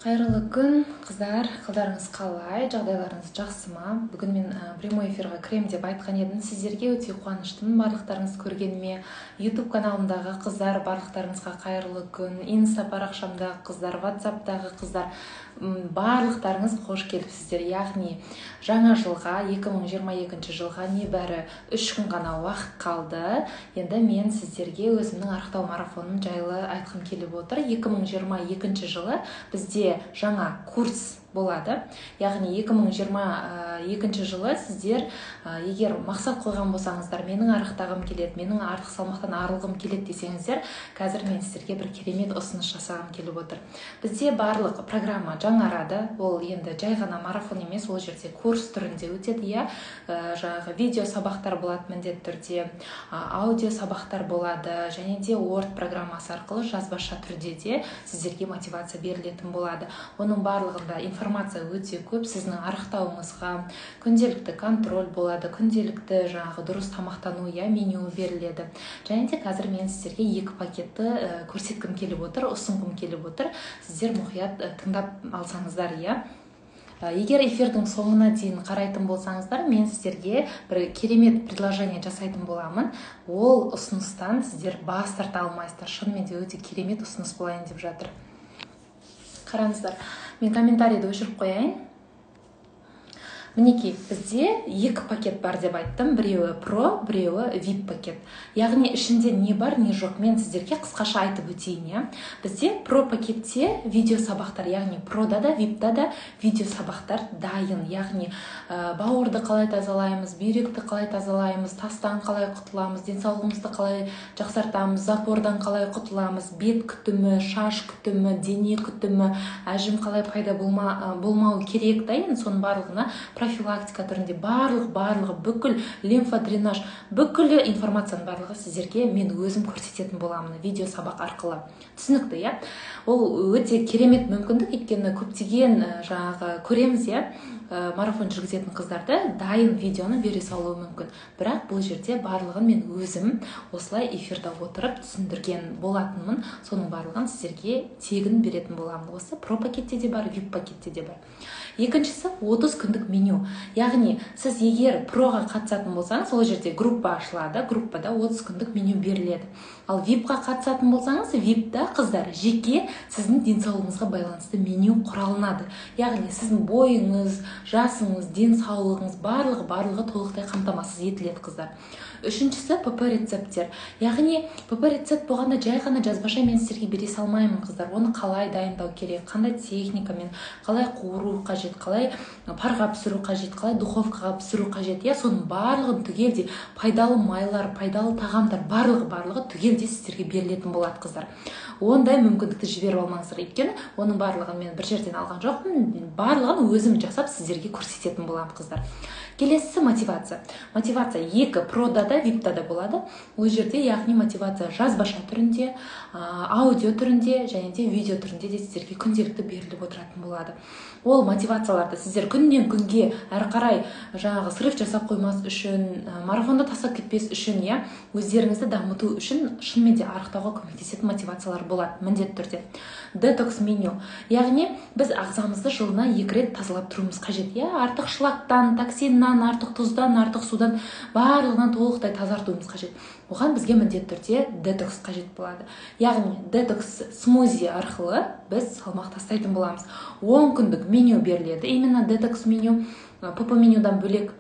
Қайырлы күн, қыздар! Қалдарыңыз қалай, жағдайларыңыз жақсы ма? Бүгін мен прямой эфирға кірем деп айтқан едім сіздерге. Өте қуаныштымын барлықтарыңызды көргеніме. YouTube каналымдағы қыздар, барлықтарыңызға қайырлы күн! Инста парақшамдағы қыздар, WhatsAppтағы қыздар, барлықтарыңыз қош келіпсіздер! Яғни жаңа жылға, 2022 жылға небәрі 3 күн ғана уақыт қалды. Енді мен сіздерге өзімнің арықтау марафоным жайлы айтқым келіп отыр. 2022 жылы бізде жаңа курс болады. Яғни 2022 жылы сіздер егер мақсат қойған болсаңыздар, менің арықтағым келеді, менің артық салмақтан арылғым келеді десеңіздер, қазір мен сіздерге бір керемет ұсыныс жасағым келіп отыр. Бізде барлық программа жаңарады. Ол енді жай ғана марафон емес, ол жерде курс түрінде өтеді, иә. Жаңағы видео сабақтар болады, міндетті түрде аудио сабақтар болады және де Word программасы арқылы жазбаша түрде де сіздерге мотивация берілетін болады. Оның барлығында информация өте көп. Сіздің арықтауыңызға күнделікті контроль болады, күнделікті жаңағы дұрыс тамақтану, иә, меню беріледі. Және де қазір мен сіздерге екі пакетті көрсеткім келіп отыр, ұсынғым келіп отыр. Сіздер мұқият тыңдап алсаңыздар, иә. Егер эфирдің соңына дейін қарайтын болсаңыздар, мен сіздерге бір керемет предложение жасайтын боламын. Ол ұсыныстан сіздер бас тарта алмайсыздар. Шынымен де өте керемет ұсыныс болайын деп жатыр. Қараңыздар, мен комментарийді өшіріп қояйын. Мінекей, бізде екі пакет бар деп айттым: біреуі про, біреуі VIP пакет. Яғни ішінде не бар, не жоқ, мен сіздерге қысқаша айтып өтейін, иә. Бізде про пакетте видео сабақтар, яғни прода да, випта да видео сабақтар дайын. Яғни бауырды қалай тазалаймыз, бүйректі қалай тазалаймыз, тастан қалай құтыламыз, денсаулығымызды қалай жақсартамыз, запордан қалай құтыламыз, бет күтімі, шаш күтімі, дене күтімі, әжім қалай пайда болмау керек та, енді соның барлығына профилактика түрінде барлығы, бүкіл лимфодренаж, бүкіл информацияның барлығы сіздерге мен өзім көрсететін боламын видео сабақ арқылы. Түсінікті, иә? Ол өте керемет мүмкіндік, өйткені көптеген жаңағы көреміз, иә, марафон жүргізетін қыздарды дайын видеоны бере салуы мүмкін, бірақ бұл жерде барлығын мен өзім осылай эфирда отырып түсіндірген болатынмын. Соның барлығын сіздерге тегін беретін боламын. Осы про пакетте де бар, VIP пакетте де бар. Екіншісі — 30 күндік меню. Яғни сіз егер проға қатысатын болсаңыз, ол жерде группа ашылады, группада 30 күндік меню беріледі. Ал випқа қатысатын болсаңыз, випта, қыздар, жеке сіздің денсаулығыңызға байланысты меню құралынады. Яғни сіздің бойыңыз, жасыңыз, денсаулығыңыз, барлығы толықтай қамтамасыз етіледі, қыздар. Үшіншісі — ПП рецепттер. Яғни ПП рецепт болғанда, жай ғана жазбаша мен сіздерге бере салмаймын, қыздар. Оны қалай дайындау керек, қандай техникамен, қалай қуыру қажет, қалай парға пісіру қажет, қалай духовкаға пісіру қажет, иә, соның барлығын түгелдей, пайдалы майлар, пайдалы тағамдар, барлығы түгелдей сіздерге берілетін болады. Қыздар, ондай мүмкіндікті жіберіп алмаңыздар, өйткені оның барлығын мен бір жерден алған жоқпын, барлығын өзім жасап, сіздерге көрсететін боламын, қыздар. Келесісі — мотивация. Мотивация екі прода да, випта да болады ол жерде. Яғни мотивация жазбаша түрінде, аудио түрінде және де видео түрінде де сіздерге күнделікті беріліп отыратын болады. Ол мотивацияларды сіздер күннен күнге әрі қарай жаңағы срыв жасап қоймас үшін, марафонда тастап кетпес үшін, иә, өздеріңізді дамыту үшін, шынымен де арықтауға көмектесетін мотивациялар болады міндетті түрде. Детокс меню. Яғни біз ағзамызды жылына екі рет тазалап тұруымыз қажет, иә, артық шлактан, токсиннан, артық тұздан, артық судан, барлығынан толықтай тазартуымыз қажет. Оған бізге міндетті түрде детокс қажет болады. Яғни детокс смузи арқылы біз салмақ тастайтын боламыз. 10 күндік меню беріледі, именно детокс меню. ПП менюдан бөлек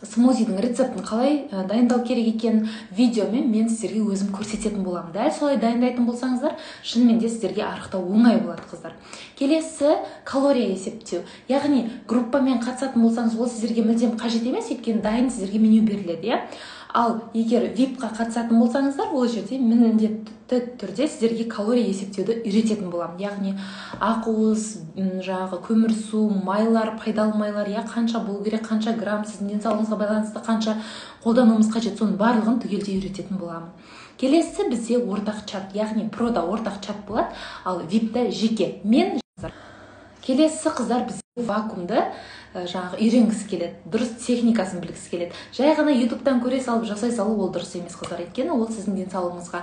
смузидің рецептін қалай дайындау керек екенін видеомен мен сіздерге өзім көрсететін боламын. Дәл солай дайындайтын болсаңыздар, шынымен де сіздерге арықтау оңай болады, қыздар. Келесі — калория есептеу. Яғни группамен қатысатын болсаңыз, ол сіздерге мүлдем қажет емес, өйткені дайын сіздерге меню беріледі, иә. Ал егер випқа қатысатын болсаңыздар, ол жерде міндетті түрде сіздерге калория есептеуді үйрететін боламын. Яғни ақуыз, жаңағы көмірсу, майлар, пайдалы майлар, иә, қанша болу керек, қанша грамм, сіздің денсаулығыңызға байланысты қанша қолдануымыз қажет, соның барлығын түгелдей үйрететін боламын. Келесі бізде ортақ чат. Яғни прода ортақ чат болады, ал випта жеке мен. Келесі, қыздар, бізде вакуумды жаңағы үйренгісі келеді, дұрыс техникасын білгісі келеді. Жай ғана Ютубтан көре салып жасай салу ол дұрыс емес, қыздар. Өйткені ол сіздің денсаулығыңызға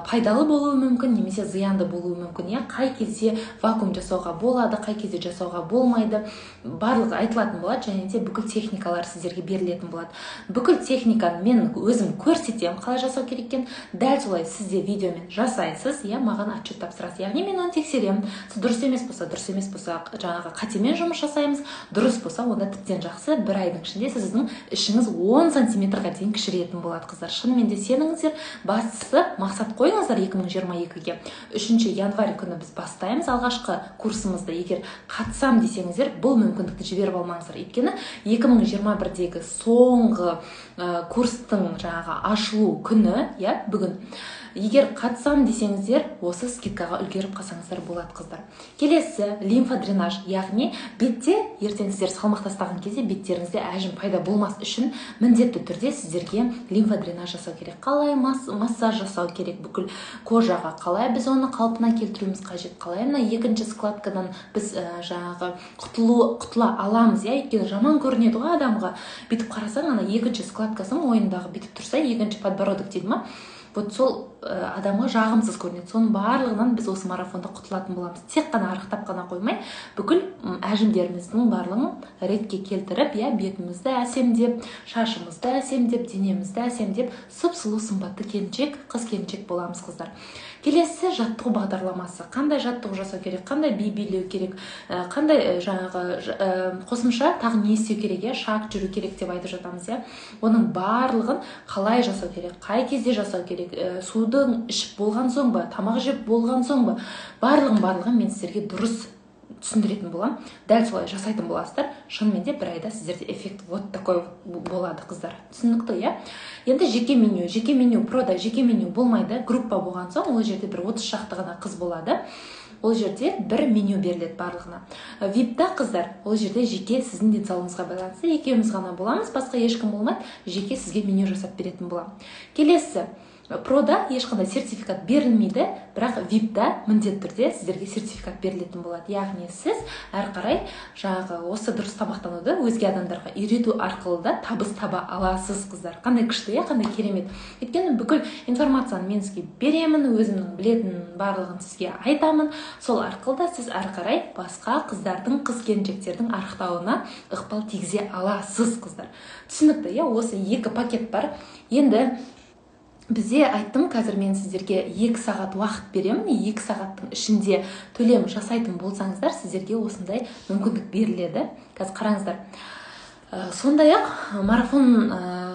пайдалы болуы мүмкін немесе зиянды болуы мүмкін, иә. Қай кезде вакуум жасауға болады, қай кезде жасауға болмайды, барлығы айтылатын болады және де бүкіл техникалар сіздерге берілетін болады. Бүкіл техниканы мен өзім көрсетемін, қалай жасау керек екенін. Дәл солай сіз де видеомен жасайсыз, иә, маған отчет тапсырасыз, яғни мен оны тексеремін. Сіз дұрыс емес болса, дұрыс емес болса, жаңағы қатемен жұмыс жасаймыз, дұрыс болса, онда тіптен жақсы. Бір айдың ішінде сіздің ішіңіз 10 сантиметрға дейін кішірейетін болады, қыздар. Шынымен де сеніңіздер, бастысы мақсат қойыңыздар 2022-ге. 3 январь күні біз бастаймыз алғашқы курсымызды. Егер қатысам десеңіздер, бұл мүмкіндікті жіберіп алмаңыздар, өйткені 2021-дегі соңғы курстың жаңағы ашылу күні, иә, бүгін. Егер қатысам десеңіздер, осы скидкаға үлгеріп қалсаңыздар болады, қыздар. Келесі лимфодренаж, яғни бетте ертең сіздер салмақ тастаған кезде беттеріңізде әжім пайда болмас үшін міндетті түрде сіздерге лимфодренаж жасау керек. Қалай массаж жасау керек бүкіл кожаға, қалай біз оны қалпына келтіруіміз қажет, қалай мына екінші складкадан біз жаңағы құтыла аламыз, иә. Өйткені жаман көрінеді ғой адамға, бүйтіп қарасаң, ана екінші складкасы мойнындағы бүйтіп тұрса, екінші подбородок дейді ма, вот сол адамға жағымсыз көрінеді. Соның барлығынан біз осы марафонда құтылатын боламыз. Тек қана арықтап қана қоймай, бүкіл әжімдеріміздің барлығын ретке келтіріп, иә, бетімізді әсемдеп, шашымызды әсемдеп, денемізді әсемдеп, сұп сұлу сымбатты келіншек, қыз келіншек боламыз, қыздар. Келесі жаттығу бағдарламасы. Қандай жаттығу жасау керек, қандай би билеу керек, қандай жаңағы қосымша тағы не істеу керек, иә, шаг жүру керек деп айтып жатамыз, иә. Оның барлығын қалай жасау керек, қай кезде жасау керек, судың ішіп болған соң ба, тамақ жеп болған соң ба, барлығын мен сіздерге дұрыс түсіндіретін боламын. Дәл солай жасайтын боласыздар. Шынымен де бір айда сіздерде эффект вот такой болады, қыздар. Түсінікті, иә? Енді жеке меню, жеке меню прода жеке меню болмайды. Группа болған соң ол жерде бір 30 шақты ғана қыз болады. Ол жерде бір меню беріледі барлығына. Випта, қыздар, ол жерде жеке сіздің денсаулығыңызға байланысты екеуміз ғана боламыз, басқа ешкім болмайды. Жеке сізге меню жасап беретін боламын. Келесі прода ешқандай сертификат берілмейді, бірақ випта міндетті түрде сіздерге сертификат берілетін болады. Яғни сіз әрі қарай жаңағы осы дұрыс тамақтануды өзге адамдарға үйрету арқылы да табыс таба аласыз, қыздар. Қандай күшті, иә, қандай керемет. Өйткені бүкіл информацияны мен сізге беремін, өзімнің білетін барлығын сізге айтамын. Сол арқылы да сіз әрі қарай басқа қыздардың, қыз келіншектердің арықтауына ықпал тигізе аласыз, қыздар. Түсінікті, иә? Осы екі пакет бар. Енді бізде айттым, қазір мен сіздерге 2 сағат уақыт беремін. 2 сағаттың ішінде төлем жасайтын болсаңыздар, сіздерге осындай мүмкіндік беріледі. Қазір қараңыздар. Сондай-ақ марафон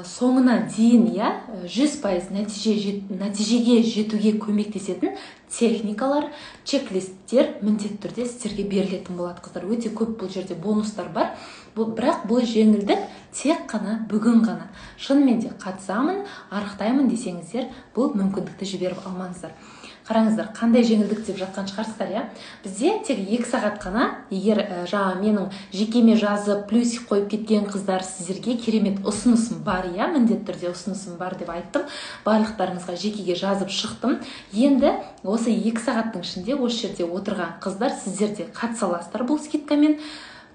соңына дейін, иә, 100% нәтижеге жетуге көмектесетін техникалар, чек-листтер міндетті түрде сіздерге берілетін болады, қыздар. Өте көп бұл жерде бонустар бар. Бірақ бұл жеңілдік тек қана бүгін ғана. Шынымен де қатысамын, арықтаймын десеңіздер, бұл мүмкіндікті жіберіп алмаңыздар. Қараңыздар, қандай жеңілдік деп жатқан шығарсыздар, иә? Бізде тек 2 сағат қана, егер жаңа менің жекеме жазып, плюсик қойып кеткен қыздар, сіздерге керемет ұсынысым бар, иә, міндетті түрде ұсынысым бар деп айттым. Барлықтарыңызға жекеге жазып шықтым. Енді осы 2 сағаттың ішінде осы жерде отырған қыздар, сіздер де қатыса аласыздар бұл скидкамен.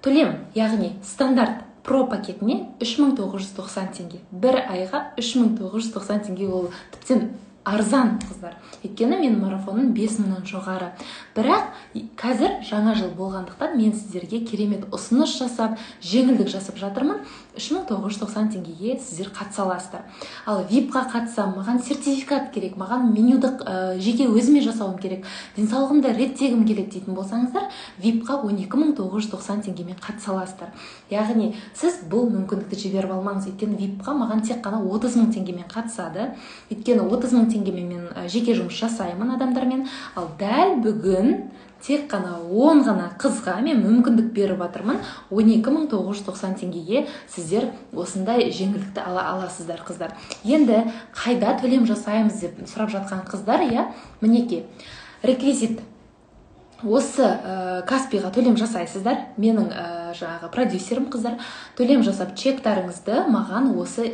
Төлем, яғни стандарт про пакетіне 3990 теңге. Бір айға 3990 теңге, ол тіптен арзан, қыздар. Өйткені менің марафоным 5000-нан жоғары. Бірақ қазір жаңа жыл болғандықтан мен сіздерге керемет ұсыныс жасап, жеңілдік жасап жатырмын. 3990 теңгеге сіздер қатыса аласыздар. Ал VIP-қа қатысам, маған сертификат керек, маған менюді жеке өзіме жасауым керек, денсаулығымды реттегім келеді дейтін болсаңыздар, VIP-қа 12990 теңгемен қатыса аласыздар. Яғни сіз бұл мүмкіндікті жіберіп алмаңыз. Өйткені VIP-қа маған тек қана 30000 теңгемен қатысады. Өйткені 30000 теңгемен мен жеке жұмыс жасаймын адамдармен. Ал дәл бүгін тек қана 10 ғана қызға мен мүмкіндік беріп жатырмын. 12990 теңгеге сіздер осындай жеңілдікті ала аласыздар, қыздар. Енді қайда төлем жасаймыз деп сұрап жатқан қыздар, иә, мінекей реквизит. Осы Каспиға төлем жасайсыздар. Менің жаңағы продюсерім, қыздар, төлем жасап чектарыңызды маған осы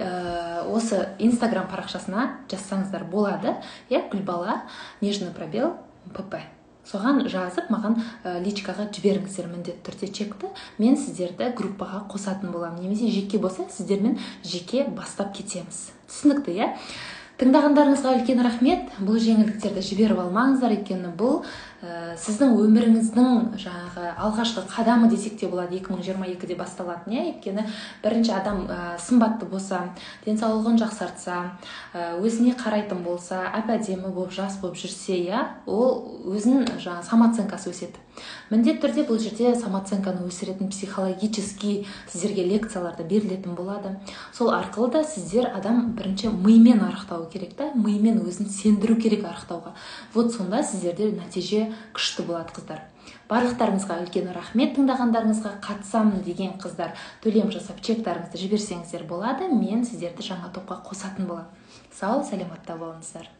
Инстаграм парақшасына жазсаңыздар болады. Иә, Гүлбала, нижний пробел, ПП. Соған жазып, маған личкаға жіберіңіздер міндетті түрде чекті. Мен сіздерді группаға қосатын боламын немесе жеке болса, сіздермен жеке бастап кетеміз. Түсінікті, иә? Тыңдағандарыңызға үлкен рахмет. Бұл жеңілдіктерді жіберіп алмаңыздар, өйткені бұл сіздің өміріңіздің жаңағы алғашқы қадамы десек те болады, 2022-де басталатын, иә. Өйткені бірінші адам сымбатты болса, денсаулығын жақсартса, өзіне қарайтын болса, әп әдемі болып, жас болып жүрсе, иә, ол өзін жаңағы самооценкасы өседі. Міндетті түрде бұл жерде самооценканы өсіретін психологический сіздерге лекциялар да берілетін болады. Сол арқылы да сіздер, адам бірінші мимен арықтау керек та, мимен өзін сендіру керек арықтауға. Вот сонда сіздерде нәтиже күшті болады. Қыздар, барлықтарыңызға үлкен рахмет тыңдағандарыңызға. Қатысамын деген қыздар төлем жасап, чектарыңызды жіберсеңіздер болады. Мен сіздерді жаңа топқа қосатын боламын. Сау саламатта болыңыздар.